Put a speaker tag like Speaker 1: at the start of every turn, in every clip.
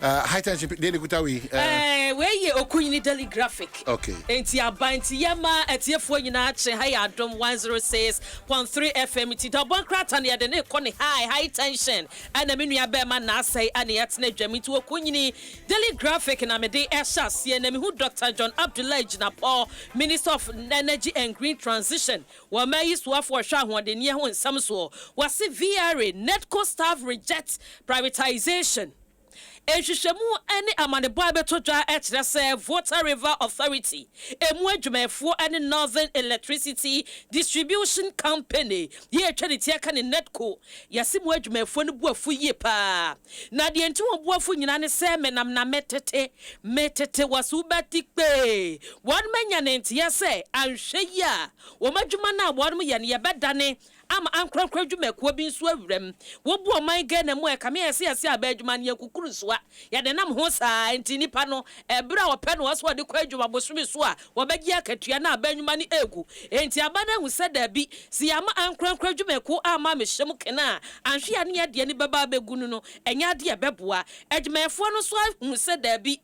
Speaker 1: High tension deɛ ne kuta wei.
Speaker 2: Wei yɛ Okunyini Daily Graphic.
Speaker 1: Okay.
Speaker 2: Nti aba nti yɛma atiefoɔ nyinaa kye ha yɛ Adom 106.3 FM nti dɔbɔ nkrataa no yɛde ne kɔ ne high tension ɛna me nua bɛrima naasɛe ɛna yɛtena dwam nti Okunyini Daily Graphic na mede ɛhyɛ aseɛ na mehu Dr. John Abdullahi Jinapor, Minister of Energy and Green Transition, wɔn ayi soafoɔ ɔhwɛ ahoɔdenneɛ ho nsɛm soɔ. Wɔse VRA NEDCO staff reject privatization. Nhwehwɛmu ne amanebɔ a bɛtɔ dwa kyerɛ sɛ Volta River Authority emu adwumayɛfoɔ ne Northern Electricity Distribution Company yɛ atwa ne ti aka ne NEDCO, yɛse mu adwumayɛfoɔ no bu afu yie paa, na deɛ nti wɔn bu afu nyinaa ne sɛ menam na metete metete wɔ so wobɛte kpee wɔn manya ne nteɛ sɛ anhwɛ yi a wɔn adwuma no a wɔn yɛ no yɛbɛdane ama ankorankora adwumakuo bi nso awuram. Wobu ɔman Ghana mu a, ɛkame yɛ sɛ yɛsɛ aba adwuma no yɛnkukuru nsoa, yɛde nam ho saa. Nti nipa no ɛberɛ a wɔpɛ no wɔ so wɔde kɔ adwuma bosome so a wɔbɛgye akatua na aba nnwuma no egu. Nti aba no ahu sɛ daabi, sɛ yɛama ankorankora adwumakuo ama mehyɛ mu kena a, anhwe a ne yɛdeɛ no bɛba abɛgu no, ɛnyɛ adeɛ ɛbɛboa. Adwumayɛfoɔ no nso ahu sɛ daabi,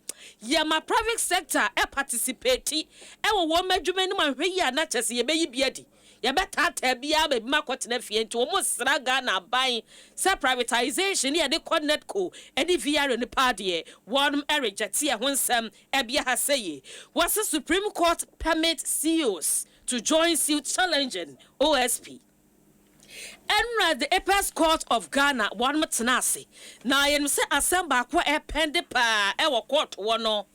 Speaker 2: yɛma private sector ɛparticipate ɛwɔ wɔn adwuma no mu, anhwɛ yi a na kyɛ sɛ yɛbɛyi bi adi, yɛbɛtaataa biara baabi ma akɔtena fie. Nti wɔn sra Ghana aban sɛ privatization ne yɛde kɔ NEDCO ne VRA no paa deɛ, wɔn ɛreject ɛho nsɛm ɛbea ha sɛ yie. Wɔse Supreme Court permit CEOs to join suit challenging OSP. Ɛnura the Apex Court of Ghana wɔn tena ase na yɛn sɛ asɛm baako a ɛpend paa ɛwɔ court wɔ no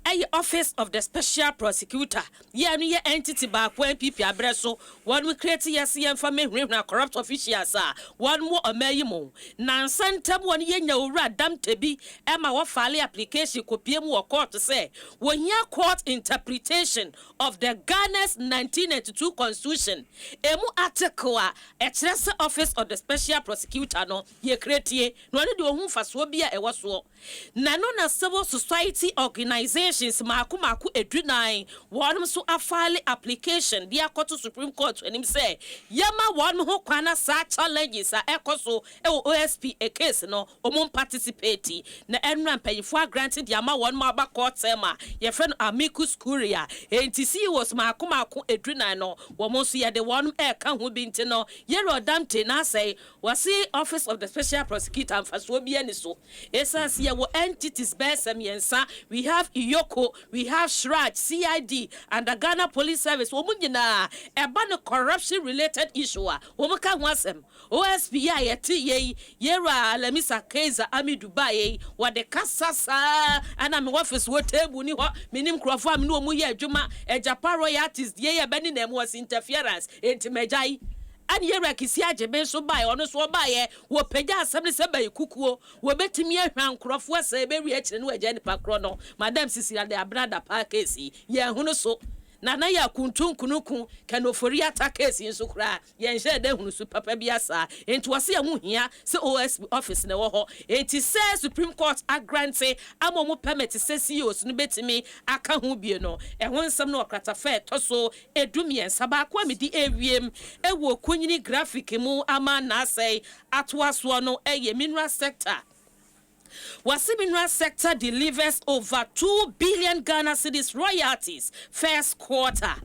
Speaker 2: ɛyɛ Office of the Special Prosecutor. Yɛn no yɛ entity baako NPP abrɛ so wɔn create yɛ se yɛmfa mehunahuna corrupt officials a wɔn wɔ ɔman yi mu. Nansa ntam wɔn yɛnya Owura Damte bi ɛma wɔfile application kɔpie mu wɔ court sɛ wɔhia court interpretation of the Ghana's 1992 Constitution emu article a ɛkyerɛ sɛ Office of the Special Prosecutor no yɛ create na ɔno deɛ ohun mfasoɔ bi a ɛwɔ soɔ. Na no na civil society organizations mako mako 14 wɔn nso afile application de akɔto Supreme Court anim sɛ yɛma wɔn ho kwan na saa challenges a ɛkɔ so ɛwɔ OSP case no wɔn participate. Na ɛnura mpanyinfoɔ agrant de ama wɔn mo aba court term a yɛfrɛ no amicus curiae. Enti CEOs mako mako 14 no wɔn nso yɛde wɔn ɛɛka ho bi. Nti no yɛrɛ ɔdamte n'asɛe wɔsi Office of the Special Prosecutor mfasoɔ bi ani so esan si yɛwɔ entities bɛyɛ sɛ mmiɛnsa. We have EOCO, we have CHRAJ, CID and the Ghana Police Service. Wɔn nyinaa ɛba no corruption related issue a wɔn ka ho asɛm. OSP a yɛte yɛ yi, yɛwura Lamisa Kaiser Amidu baa yɛ yi, wɔde kasa saa ɛna mi office wɔ table ni hɔ, mi nim nkurɔfoɔ a mi ne wɔn yɛ adwuma Agyapa royalties deɛ yɛ bɛ ne na mu wɔsi interference enti mɛgya yi. Ɛne yɛwura Kissi Agyebeng nso baeɛ, ɔno nso ɔbaeɛ wɔpagya asɛm no sɛ bɛyɛ kukuo wɔbɛtumi ahwɛ nkurɔfoɔ sɛ ɛbɛwie akyire no wɔagya nipa korɔ no. Madam Cecilia de Abena Dapaah case yi yɛn ho no so na yɛ akuntu nkunuku Ken Ofori-Atta case yi nso koraa yɛnhyɛ dɛ hunu so papa bi asa. Nti wɔsi ɛho hia sɛ OSP office na ɛwɔ hɔ. Nti sɛ Supreme Court agrant ama ɔmo permit sɛ CEOs no bɛtumi aka ho bie no, ɛho nsɛm no ɔkratafa ɛtɔ so 13. Baako a mede ewiem ɛwɔ Okunyini Graphic mu ama n'asɛe atoa soɔ no ɛyɛ mineral sector. Wɔse mineral sector delivers over 2 billion Ghana cedis royalties first quarter.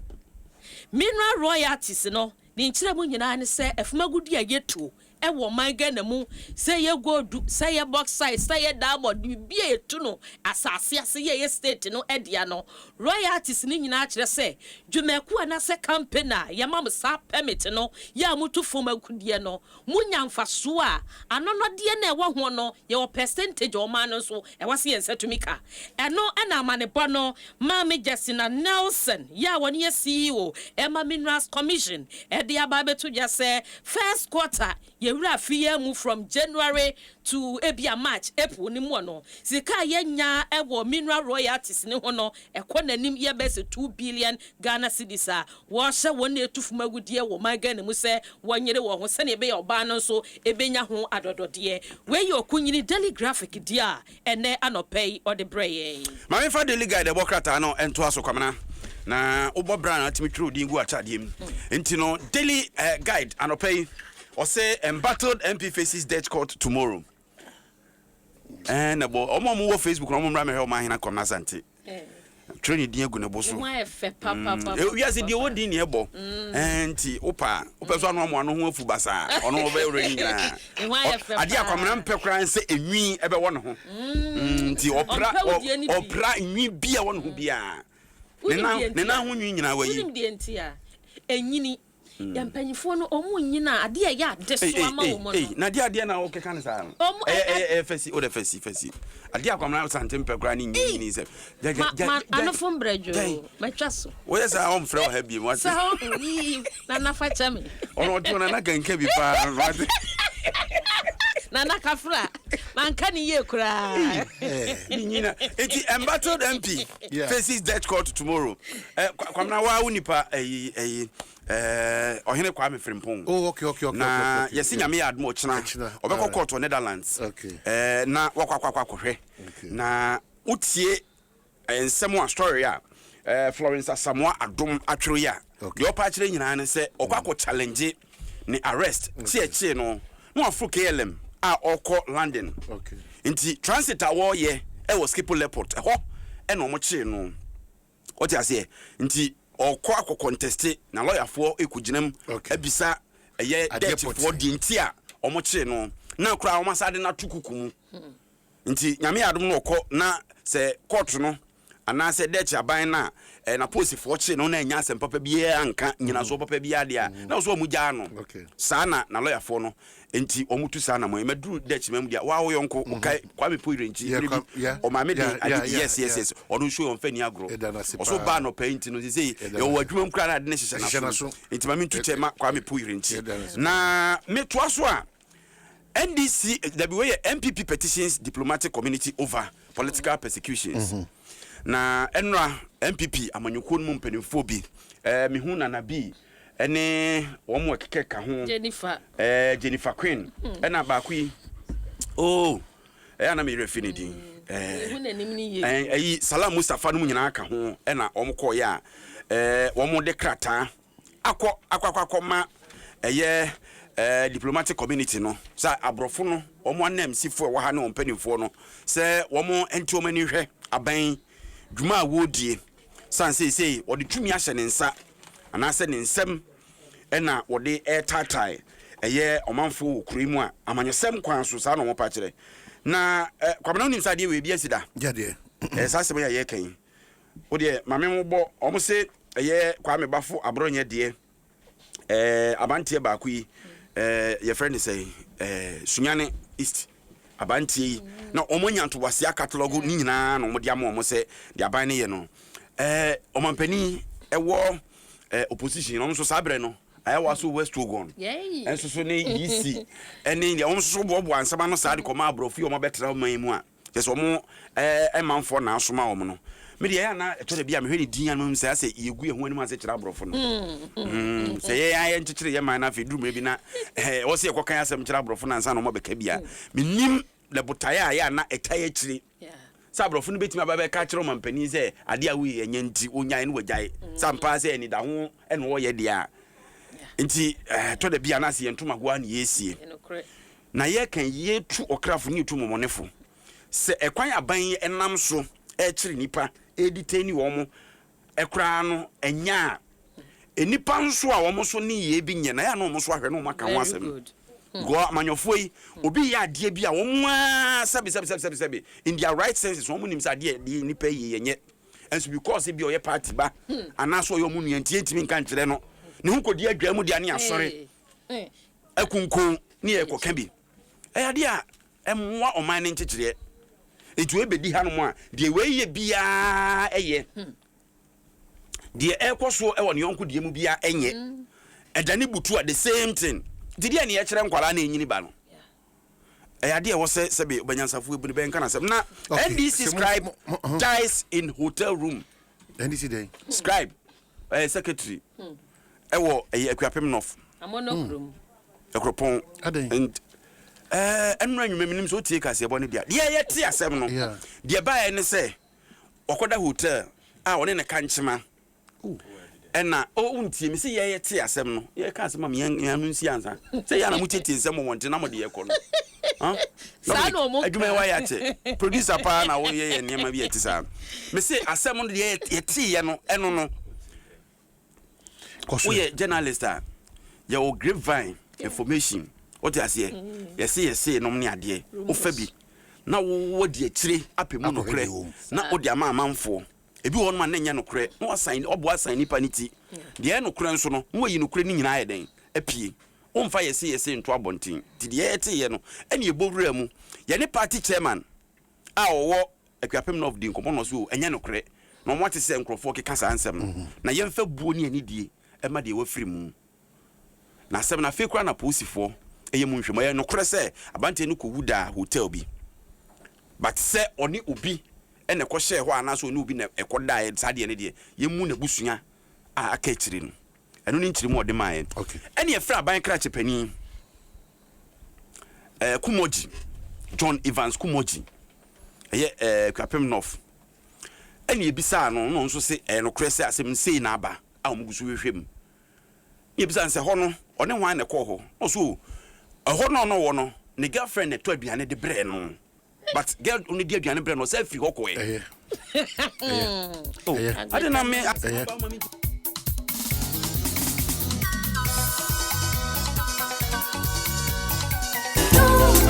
Speaker 2: Mineral royalties no ne nkyerɛ mu nyinaa ne sɛ afumagudi a yɛtuo ɛwɔ ɔman Ghana mu, sɛ yɛ gold, sɛ yɛ bauxite, sɛ yɛ diamond, biribi a yɛtu no asase ase yɛ yɛ state no ɛdea no, royalties ne nyinaa kyerɛ sɛ dwumaku anaasɛ company a yɛma mo saa permit no yɛ a motu fam agudeɛ no, monya mfasoɔ a anɔnɔdeɛ no ɛwɔ ho no, yɛwɔ percentage a ɔman no nso ɛwɔ sɛ yɛn nsa tumi ka. Ɛno ɛna amanebɔ no Maame Justina Nelson yɛ a wɔne yɛ CEO ɛma Minerals Commission ɛde aba abɛto dwa sɛ first quarter yɛwura afi yɛn mu from January to ebia March, April ne mu no, sika a yɛnya ɛwɔ mineral royalties ne ho no ɛkɔ n'anim yɛ bɛ sɛ 2 billion Ghana cedis a wɔhyɛ wɔn na etu fam agudeɛ wɔ man Ghana mu sɛ wɔnyere wɔn ho sɛnea ɛbɛyɛ ɔbaa no nso ebenya ho adɔdɔdeɛ. Wei yɛ Ɔkunyini Daily Graphic deɛ a ɛnɛ anɔpɛ yi ɔde brɛ yɛn.
Speaker 3: Maame, fa Daily Guide ɛbɔ krataa no ɛntoa so. Kwamena na wobɔ bra na atumi twerɛ odin gu akyaadeɛ mu. Nti no Daily Guide anɔpɛ yi ɔsɛ embattled MP faces death court tomorrow. Ɛɛ na bɔ ɔmo a ɔmo wɔ Facebook na ɔmo mmra mɛhwɛ ɔmo ahena Kwamina Asante. Twerɛ ne din agu ne bo so.
Speaker 2: Ne ho ayɛ fɛ papapapa.
Speaker 3: Mm, wiase deɛ ɔwɔ din ne ɛbɔ. Ɛɛ nti wopɛ a wopɛ so ano amoa no ho afu basaa ɔno ɔbɛyɛ ɔrɛ ne nyinaa.
Speaker 2: Ne ho ayɛ fɛ
Speaker 3: Adeɛ a
Speaker 2: paa.
Speaker 3: Kwamina mpɛ koraa ne sɛ enwi ɛbɛwɔ ne ho. Mm, nti ɔpra
Speaker 2: Ɔmpɛ wo deɛ no bi.
Speaker 3: ɔpra nwi bi a ɛwɔ ne ho biara. Ne
Speaker 2: Wonim
Speaker 3: nan
Speaker 2: deɛ nti
Speaker 3: ne
Speaker 2: a?
Speaker 3: nan ho nwi nyinaa wayi.
Speaker 2: Wonim deɛ nti a? Ɛnyini. Yɛn mpanyinfoɔ no wɔn nyin a adeɛ a ɛyɛ adesoa ma wɔn no.
Speaker 3: Na adeɛ adeɛ na wɔkeka no saa no.
Speaker 2: Wɔn
Speaker 3: Ɛyɛ ɛyɛ ɛyɛ fɛsi o de fɛsi fɛsi. Adeɛ akwamina sante mpɛ koraa ne nyi nyini sɛ. Gya gya gya
Speaker 2: Ma anofo mbrɛ dwo matwa so.
Speaker 3: Woyɛ saa ɔmfrɛ wɔ ha biem wate.
Speaker 2: Saa o yii nana fa kyɛ me.
Speaker 3: Ɔno ɔte nana kanka bi paa wate.
Speaker 2: Nana kafra manka ne yie koraa.
Speaker 3: Ne nyina eti embattled MP faces death court tomorrow. Eh, Kwamina waa wo nipa ɛyi ɛyi. Eh, Ɔhene Kwame Frimpong.
Speaker 1: Oh, okay, okay, okay.
Speaker 3: Na
Speaker 1: okay, okay,
Speaker 3: yɛsi Nyame yɛ adom ɔkyena.
Speaker 1: Ɔkyena,
Speaker 3: Ɔbɛkɔ
Speaker 1: alright.
Speaker 3: court wɔ Netherlands.
Speaker 1: Okay.
Speaker 3: Eh, na wakɔ akɔ akɔ akɔhwɛ.
Speaker 1: Okay.
Speaker 3: Na wotie eh, nsɛm a story a eh, Florence Asamoah Adom atwerɛ yi a,
Speaker 1: Okay.
Speaker 3: deɛ ɔpa akyerɛ nyinaa ne sɛ ɔkɔ akɔ challenge ne arrest kye ɛkyee no na waforo KLM a ɔkɔ London.
Speaker 1: Okay.
Speaker 3: Nti transit a wɔreyɛ ɛwɔ Schiphol Airport ɛhɔ ɛna wɔn kyee no. Wote aseɛ? Nti ɔkɔ akɔ conteste na lɔyafoɔ ɛkɔgyina mu
Speaker 1: Okay.
Speaker 3: abisa ɛyɛ
Speaker 1: Adeɛ
Speaker 3: Dutchfoɔ
Speaker 1: pɔtee.
Speaker 3: deɛ nti a wɔn kyee no na koraa wɔn asa de no ato kuku mu. Nti Nyame yɛ adom na ɔkɔ na sɛ court no anaasɛ Dutch aban no a eh, na polisifoɔ kyee no na ɛnya asɛm papa biara anka nyinasoɔ papa biara deɛ a na ɔsɛ wɔn gyaa no.
Speaker 1: Okay.
Speaker 3: Saa na na lɔyafoɔ no Enti wɔn tu saa anamɔn yi. Mɛduru Dutch man mu deɛ, waa wo yɔnko, wokae Kwame Poirier nti,
Speaker 1: Yeah,
Speaker 3: bere bi,
Speaker 1: Kwame, yeah,
Speaker 3: ɔmaame de
Speaker 1: yeah,
Speaker 3: ade
Speaker 1: yeah,
Speaker 3: bi,
Speaker 1: yeah,
Speaker 3: yes, yes,
Speaker 1: yeah.
Speaker 3: yes, ɔno nso yɛ ɔmfa ni agorɔ.
Speaker 1: Yɛda no ase
Speaker 3: Ɔso
Speaker 1: paa.
Speaker 3: baa anɔpa yi nti no, seesei
Speaker 1: Yɛda no
Speaker 3: yɛwɔ
Speaker 1: ase.
Speaker 3: adwuma mu koraa na ade no hyehyɛ
Speaker 1: Hyehyɛ
Speaker 3: n'aso.
Speaker 1: n'aso.
Speaker 3: Enti ma mentu kyɛ ma Kwame Poirier nti.
Speaker 1: Yɛda no ase
Speaker 3: Na metoa so a, NDC, dabi wei yɛ NPP petitions diplomatic community over political persecutions. Na ɛnora NPP amanyɔkuo no mu mpanimfoɔ bi, eh, mehu Nana B, ɛne wɔn a ɛkeka ka ho.
Speaker 2: Jennifer.
Speaker 3: Ɛɛ Jennifer Quinn. Ɛna baako yi. Oh, ɛyɛ na meyerɛ fi ne din.
Speaker 2: Ɛɛ n'anim ne yie.
Speaker 3: Ɛɛ ɛyi Salam Mustapha no mu nyinaa ka ho ɛna wɔn kɔɔ yɛ a ɛɛ wɔn de krataa akɔ akɔ akɔ akɔ ma ɛyɛ ɛɛ diplomatic community no sɛ aborɔfo no wɔn anamsifoɔ ɛwɔ ha ne wɔn mpanimfoɔ no sɛ wɔn nti wɔn ani hwɛ aban dwuma a wɔredie. Sane seesei wɔde tumi ahyɛ ne nsa anaasɛ ne nsam na wɔde retaatae ɛyɛ ɔmanfoɔ wɔ kuro yi mu a, amanyɔsɛm kwan so saa na wɔpa kyerɛ. Na eh, Kwabena wonim sɛ adeɛ wei bi asi da?
Speaker 1: Gya deɛ.
Speaker 3: Eh, saa asɛm yi a yɛreka yi, wo deɛ ma me mobɔ, wɔn se ɛyɛ Kwame Bafo Aborɔnyɛ deɛ. ɛɛ abanteɛ baako yi ɛɛ yɛfrɛ no sɛ ɛɛ Sunyane East abanteɛ yi na wɔn anya ntoboaseɛ akatalɔgo ne nyinaa na wɔn de ama wɔn sɛ deɛ aban no yɛ no ɛɛ ɔmampanin ɛwɔ ɛɛ opposition wɔn nso saa berɛ no ayɛwa so West Wuogon ɛnso so ne EC ɛne deɛ wɔn nso so boaboa nsɛm ano saa de kɔma aborɔfo yi wɔn abɛtena ɔman yi mu a Kyerɛ sɛ wɔn ɛɛ manfoɔ na asoma wɔn no. Me deɛ ɛyɛ a na ɛtɔ da bi a mehwɛ ne din a na mehu sɛ asɛ yɛgu yɛn ho anim ase kyerɛ aborɔfo no. Mm, sɛ yɛn ara yɛnkyekyere yɛn man no afei duru mmerɛ bi na ɛɛ ɛwɔ sɛ yɛkɔka yɛn asɛm kyerɛ aborɔfo no ansa na wɔn abɛka bi a. Menim na botaeɛ a ɛyɛ a na ɛtae akyire sɛ aborɔfo no bɛtumi aba bɛka akyerɛ ɔmampanin sɛ adeɛ a woyɛ ɛnyɛ nti ɔnyae no wagyae. Sɛ ampa ara sɛ anidaho na ɔreyɛ deɛ a. Nti ɛtɔ da bi a na asɛ yɛn ntomagoa na yɛresie. Na yɛka yi, yɛtu ɔkrafo ne yɛtu momɔnefo sɛ ɛkwan aban yi nam so rekyere nnipa, redetaini wɔn koraa no ɛnyɛ a, nnipa nso a wɔn nso nneyɛɛ bi nyɛ no, ɛyɛ a na wɔn nso ahwɛ na wɔn aka ho asɛm. Because amanyɔfoɔ yi, obi yɛ adeɛ bi a wɔn ara sɛbe sɛbe sɛbe sɛbe sɛbe in their right senses wɔn nim sɛ adeɛ deɛ nnipa yi yɛ nyɛ. Nso because ebi ɔyɛ party ba anaasɛ ɔyɛ wɔn nua nti yɛntumi nka nkyerɛ no. Ne ho kɔdi adwaa mu deɛ ne asɔre. Akunkun ne yɛrekɔka bi. Ɛyɛ adeɛ a ɛmmoa ɔman no nkyekyereɛ. Nti wei bɛdi hanom a, deɛ wei yɛ biara ɛyɛ. Deɛ ɛrekɔ soɔ wɔ ne yɔnko deɛ mu biara ɛnyɛ. Ɛdane butu a, the same thing. Nti deɛ ne yɛkyerɛ nkwadaa na ɛnyini ba no. Ɛyɛ adeɛ a ɛwɔ sɛ sɛbe ɔbanyansafoɔ ebu ne bɛ nka n'asɛm. Na NDC scribe dies in hotel room.
Speaker 1: NDC dɛn?
Speaker 3: Scribe ɛyɛ secretary ɛwɔ ɛyɛ Akuapem North.
Speaker 2: Amono kurom.
Speaker 3: Ɛkuropɔn.
Speaker 1: Adɛn?
Speaker 3: And ɛɛ ɛnura nnwuma mi nim sɛ otie kaseɛbɔ ne deɛ. Deɛ yɛte asɛm no. Deɛ baeɛ ne sɛ ɔkɔda hotel a ɔne ne kankyema ɛna o wontie me sɛ yɛyɛ te asɛm no yɛka asɛm a yɛn ano nsi ansa sɛ yɛ ana motietie nsɛm wɔ wɔnte na mode yɛkɔ no. Huh?
Speaker 2: Saa na ɔmo
Speaker 3: Adwuma yi wayɛ akyɛ. Producer paa na woyɛ yɛ nneɛma bi a ɛte saa. Mese asɛm no deɛ yɛteeɛ no ɛno no.
Speaker 1: Kɔ so.
Speaker 3: Woyɛ journalist a yɛwɔ grapevine information. Wote aseɛ? Yɛse yɛse nom ne adeɛ. Wofa bi na wowɔ di akyire apɛ mu
Speaker 1: Akɔhwɛ
Speaker 3: nokorɛ
Speaker 1: deɛ ɛwɔ mu.
Speaker 3: na wode ama amanfoɔ. Ebi wɔ hɔ nom a na ɛnyɛ nokorɛ na wasan ɔboa asan nipa ne ti. Deɛ ɛyɛ nokorɛ nso no na wayi nokorɛ no nyinaa ayɛ dɛn? Apue. Womfa yɛse yɛse nto abɔnten. Nti deɛ yɛteeɛ no ɛne yɛbɔ wuraa mu. Yɛne party chairman a ɔwɔ Akuapem North di nkɔmmɔ na ɔse o ɛnyɛ nokorɛ na wɔn ate sɛ nkorɔfoɔ keka saa nsɛm no na yɛmfa buo ne anidie ɛma deɛ wafiri mu. Na asɛm no afei koraa na polisifoɔ ɛyɛ mu nhwɛmu. Ɛyɛ nokorɛ sɛ abanteɛ no kɔwu daa hotel bi but sɛ ɔne obi na ɛkɔhyɛɛ hɔ anaasɛ ɔne obi na ɛkɔdaeɛ saa deɛ no deɛ yɛmmu n'abusua a aka akyire no. Ɛno ne nkyerɛmu a ɔde maeɛ. Ɛne ɛfrɛ aban krakye panin eh, Kumorji, John Evans Kumorji, ɛyɛ eh, Akuapem North. Ɛne ebisaa no, na ɔno nso se ɛyɛ nokorɛ sɛ asɛm no sei na aba a wɔn gu so hwehwɛ mu. Ne ebisa no sɛ hɔ no ɔne hwan na ɛkɔɔ hɔ? Na ɔse o, ɛhɔ no a na ɔwɔ no, ne girlfriend na ɛtɔ aduane de brɛɛ no. But girl no de aduane brɛɛ no, ɔsan firi hɔ kɔɛ.
Speaker 1: Ɛyɛ.
Speaker 3: Oh,
Speaker 1: Ɛyɛ.
Speaker 3: ade na me
Speaker 1: Ɛyɛ.